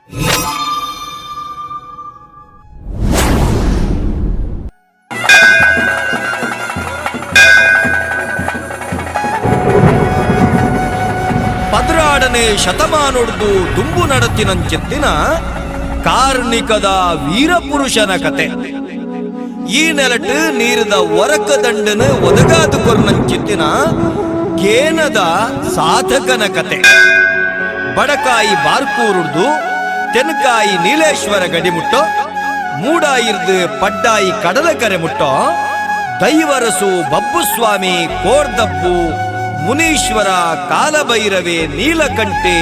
ಪದ್ರಾಡನೆ ಶತಮಾನೊಡ್ದು ದುಂಬು ನಡತಿನಂಚೆತ್ತಿನ ಕಾರ್ಣಿಕದ ವೀರಪುರುಷನ ಕತೆ. ಈ ನೆಲಟ್ ನೀರದ ಒರಕ ದಂಡನ ಒದಗಾದು ಕೊರ್ನಂಚಿತ್ತಿನ ಕೇನದ ಸಾಧಕನ ಕತೆ. ಬಡಕಾಯಿ ಬಾರ್ಕೂರುಡ್ದು ತೆನ್ಕಾಯಿ ನೀಲೇಶ್ವರ ಗಡಿಮುಟ್ಟೋ, ಮೂಡಾಯಿರ್ದು ಪಡ್ಡಾಯಿ ಕಡಲ ಕರೆ ಮುಟ್ಟೋ, ದೈವರಸು ಬಬ್ಬುಸ್ವಾಮಿ, ಕೋರ್ದಬ್ಬು, ಮುನೀಶ್ವರ, ಕಾಲಭೈರವೆ, ನೀಲಕಂಠೆ,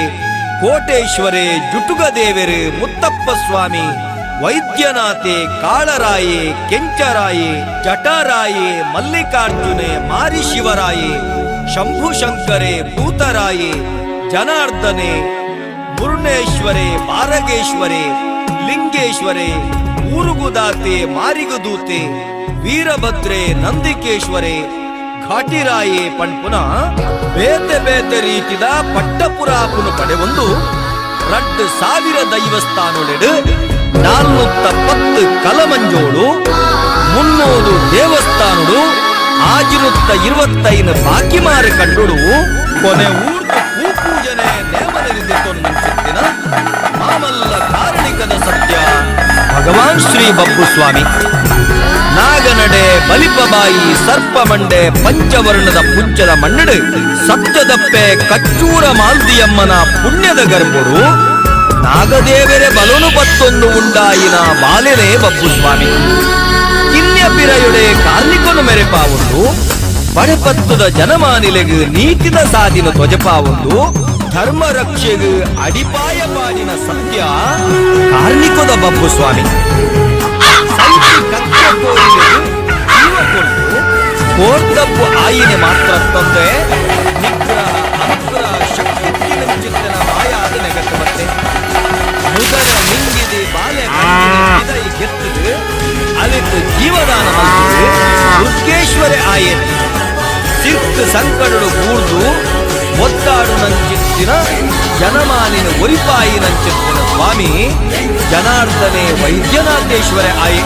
ಕೋಟೇಶ್ವರೆ, ಜುಟುಗ ದೇವೆರು, ಮುತ್ತಪ್ಪ ಸ್ವಾಮಿ, ವೈದ್ಯನಾಥೆ, ಕಾಳರಾಯೆ, ಕೆಂಚರಾಯೆ, ಜಟಾರಾಯೆ, ಮಲ್ಲಿಕಾರ್ಜುನೆ, ಮಾರಿಶಿವರಾಯೆ, ಶಂಭುಶಂಕರೆ, ಭೂತರಾಯೆ, ಜನಾರ್ದನೆ, ಮುರುಣೇಶ್ವರೆ, ಬಾರಗೇಶ್ವರೆ, ಲಿಂಗೇಶ್ವರೆ, ಊರುಗುದಾತೆ, ಮಾರಿಗುದೂತೆ, ವೀರಭದ್ರೆ, ನಂದಿಕೇಶ್ವರೆ, ಘಾಟಿರಾಯೆ ಪಣ್ಪುನ ಬೇತೆ ಬೇತೆ ರೀತಿದ ಪಟ್ಟಪುರಾಪುನು ಪಡೆವೊಂದು 2000 ದೈವಸ್ಥಾನೊಳೆಡು 410 ಕಲಮಂಜೋಳು, 300 ದೇವಸ್ಥಾನಡು, 625 ಬಾಕಿಮಾರು ಕಂಡುಡು, ಕೊನೆ ಊರ್ದು ಪೂಪೂಜನೆ ನೇಮನವಿದೆ. ಮಾಮಲ್ಲ ಕಾರಣಿಕದ ಸತ್ಯ ಭಗವಾನ್ ಶ್ರೀ ಬಬ್ಬುಸ್ವಾಮಿ. ನಾಗನಡೆ, ಬಲಿಪಬಾಯಿ, ಸರ್ಪಮಂಡೆ, ಪಂಚವರ್ಣದ ಪುಂಚದ ಮಣ್ಣಡು ಸತ್ಯದಪ್ಪೆ ಕಚ್ಚೂರ ಮಾಲ್ದಿಯಮ್ಮನ ಪುಣ್ಯದ ಗರ್ಭುಡು ನಾಗದೇವರೆ ಬಲನು ಪತ್ತೊಂದು ಉಂಡಾಯಿನ ಬಾಲೆನೆ ಬಬ್ಬುಸ್ವಾಮಿ. ಕಿನ್ಯ ಪಿರಯುಡೆ ಕಾರ್ನಿಕೊನು ಮೆರೆಪಾವುಂಡು, ಬಡಪತ್ತುದ ಜನಮಾನಿಲೆಗು ನೀತಿದ ಸಾದಿನ ತ್ವಜಪಾವುಂಡು, ಧರ್ಮ ರಕ್ಷೆಗು ಅಡಿಪಾಯ ಪಾಡಿನ ಸತ್ಯ ಕಾರ್ನಿಕೊದ ಬಬ್ಬುಸ್ವಾಮಿ. ಸೈತಿ ಕಕ್ಕೆ ಕೋರಿಲೆಗು ಜೀವ ಕೊರ್ದು ಕೋರ್ದಬ್ಬು ಆಯಿನೆ ಮಾತ್ರ ತಂದೆ ನಿಗ್ರಹ ಅನುಗ್ರಹ ಶಕ್ತಿ ಚಿತ್ತನ ಮಾಯಾದ ನೆಗತ್ತು ಮತ್ತೆ ಮುದರ ಮಿಂಗಿದಿ ಬಾಲೆ ಕಂಡಿನ ಗೆತ್ತದು ಅಲಿತ್ ಜೀವದಾನ ಮಲ್ತದು ದುರ್ಗೇಶ್ವರೆ ಆಯೇನು. ಸಿರ್ಕ್ ಸಂಕಡಡು ಕೂರ್ದು ಒತ್ತಾಡು ನಂಚಿತ್ತಿನ ಜನಮಾನಿನ ಒರಿಪಾಯಿ ನಂಚಿತ್ತಿನ ಸ್ವಾಮಿ ಜನಾರ್ದನೆ ವೈದ್ಯನಾಥೇಶ್ವರ ಆಯೆ.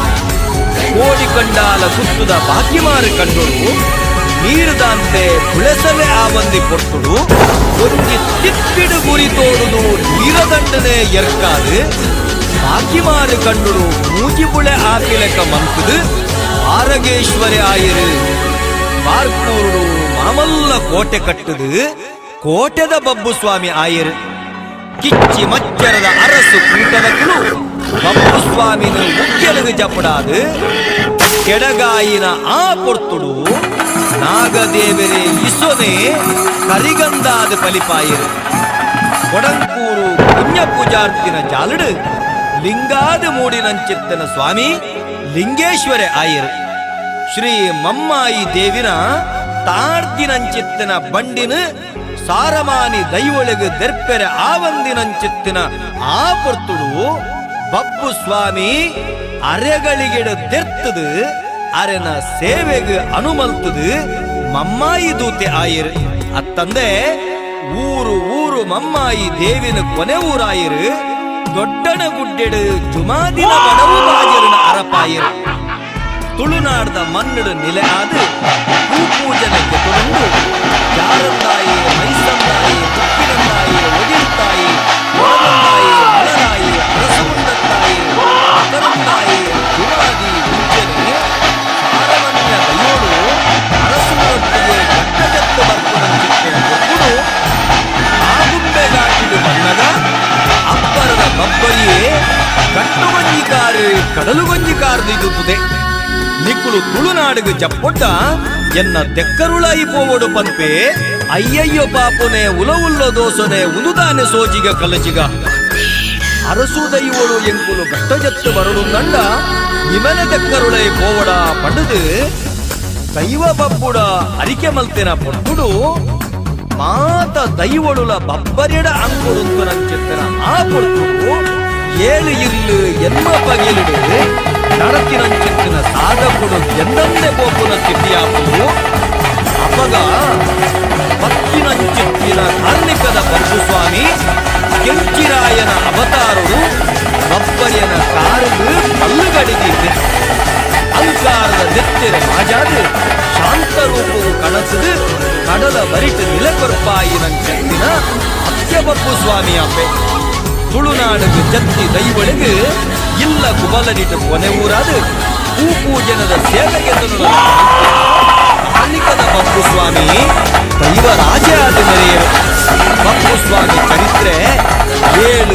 ಕೋಡಿ ಕಂಡಾಲ ಗುತ್ತುದ ಬಾಕಿಮಾರು ಕಂಡುಡು ನೀರುದಾಂತೆ ಪುಳೆಸಲೆ ಆವಂದಿ ಪೊರ್ತುಡು ಒಂಜಿ ತಿಪ್ಪಿಡು ಗುರಿ ತೋಡುದು ನೀರದಂಡನೆ ಎರ್ಕಾದು ಬಾಕಿಮಾರು ಕಂಡುಡು ಮೂಜಿಬುಳೆ ಆಪಿಲೆಕ ಮಂತುದು ಆರಗೇಶ್ವರಿ ಆಯಿರು. ಬಾರ್ಕೂರುಡು ಮಾಮಲ್ಲ ಕೋಟೆ ಕಟ್ಟುದು ಕೋಟೆದ ಬಬ್ಬು ಸ್ವಾಮಿ ಆಯಿರು. ಕಿಚ್ಚಿ ಮಚ್ಚರದ ಅರಸು ಕೂಟದ ಕುಲು ಬಬ್ಬು ಸ್ವಾಮಿನ ಉಗ್ಗೆಲುಗು ಜಪಡಾದು ಕೆಡಗಾಯಿನ ಆ ಪೊರ್ತುಡು ನಾಗದೇವರೇ ಇಸೊನೆ ಕರಿಗಂದಾದ ಪಲಿಪಾಯಿರು. ಕೊಡಂಕೂರು ಪುಣ್ಯ ಪೂಜಾರ್ತಿನ ಜಾಲಡು ಲಿಂಗಾದ ಮೂಡಿನಂಚಿತ್ತನ ಸ್ವಾಮಿ ಲಿಂಗೇಶ್ವರ ಆಯಿರು. ಶ್ರೀ ಮಮ್ಮಾಯಿ ದೇವಿನ ತಾಡ್ದಿನಂಚಿತ್ತನ ಬಂಡಿನ ಸಾರಮಾನಿ ದೈವೊಳಗು ದೆರ್ಪೆರೆ ಆವಂದಿನಂಚಿತ್ತಿನ ಆ ಪೊರ್ತುಡು ಬಬ್ಬು ಸ್ವಾಮಿ ಅರೆಗಳಿಗೆಡ ದೆರ್ತದು ಅರೆನ ಸೇವೆಗೆ ಅನುಮಲ್ತದು ಮಮ್ಮಾಯಿ ದೂತೆ ಆಯಿರು. ಅತ್ತಂದೆ ಊರು ಊರು ಮಮ್ಮಾಯಿ ದೇವಿನ ಕೊನೆ ಊರಾಯಿರು. ದೊಡ್ಡಣ ಗುಡ್ಡೆಡು ಜುಮಾದಿನ ಬಡವು ಬಾಜರಿನ ಅರಪಾಯಿರು. ತುಳುನಾಡ್ದ ಮಣ್ಣಡು ನಿಲೆ ಆದ ಪೂಪೂಜನೆಗೆ ತೊಡಂದು ಜಾರಂದಾಯಿ, ಮೈಸಂದಾಯಿ, ಉಪ್ಪಿನಂದಾಯಿ, ಒಡಿಲ್ತಾಯಿ, ಒಳಗಂದಾಯಿ, ಮಲರಾಯಿ, ಅರಸುಂಡತ್ತಾಯಿ, ಮಕರಂದಾಯಿ, ಜುಮಾದಿ ಉಜ್ಜನೆ ಸಾರವನ್ಯ ದೈಯೋಡು ಅರಸುನೊಟ್ಟಿಗೆ ಗಟ್ಟಜತ್ತು ಬರ್ಪುನಂಚಿತ್ತಿನ ಗೊಬ್ಬುಡು ಆಗುಂಬೆಗಾಟಿಡು ಬನ್ನಗ ಅಪ್ಪರದ ಬಬ್ಬರಿಯೇ ಕಟ್ಟುಗೊಂಜಿಕಾರು ಕಡಲುಗೊಂಜಿಕಾರ್ದು ಇದುತ್ತದೆ. ನಿಕ್ಕುಲು ತುಳುನಾಡುಗು ಜಪ್ಪೊಟ್ಟ ಎನ್ನ ದೆಕ್ಕರುಳಾಯಿ ಪೋವಡು ಪನ್ಪೆ. ಅಯ್ಯಯ್ಯೋ ಪಾಪುನೆ, ಉಲವುಲ್ಲೋ ದೋಸನೆ, ಉಂದುದಾನೆ ಸೋಜಿಗ ಕಲಜಿಗ. ಅರಸು ದೈವಳು ಎಂಕುಲು ಗಟ್ಟಜತ್ತು ಬರಡು ತಂಡ ನಿಮನ ದೆಕ್ಕರುಳೈ ಪೋವಡ ಪಡದು ದೈವ ಬಬ್ಬುಡ ಅರಿಕೆ ಮಲ್ತಿನ ಪೊಟ್ಟುಡು ಮಾತ ದೈವಳುಲ ಬಬ್ಬರಿಡ ಅಂಗುಡುಂತು ನಂಚಿತ್ತನ ಆ ಪೊರ್ತುಡು ಏಳು ಇಲ್ಲು ಎನ್ಮ ಪಗಿಲಿಡು ನಡತಿನಂಚಿತ್ತಿನ ಸಾಧಕುಡು ಎಂದಂದೆ ಪೋಪುನ ಸ್ಥಿತಿಯಾಪುಡು. ಅಪಗ ಪತ್ತಿನಂಚಿತ್ತಿನ ಕಾರ್ಣಿಕದ ಬಬ್ಬುಸ್ವಾಮಿ ಕೆಂಚಿರಾಯನ ಅವತಾರುಡು. ಕಡಲ ಬರಿಟ್ ನಿಲೆಕೊರ್ಪಾಯಿನಂಚಿತ್ತಿನ ಅತ್ಯಬಪ್ಪು ಸ್ವಾಮಿ ಅಪ್ಪೆ. ತುಳುನಾಡಿಗೆ ಜತ್ತಿ ದೈವಳಿಗೆ ಇಲ್ಲ ಕುಬಲಡಿಟ್ಟು ಕೊನೆ ಊರಾದ ಪೂ ಪೂಜನದ ಸೇವೆಗೆ ಕಾಲಿಕದ ಬಪ್ಪು ಸ್ವಾಮಿ ದೈವ ರಾಜ ಆದ ಮೆರೆಯರು. ಬಪ್ಪು ಸ್ವಾಮಿ ಚರಿತ್ರೆ ಏಳು.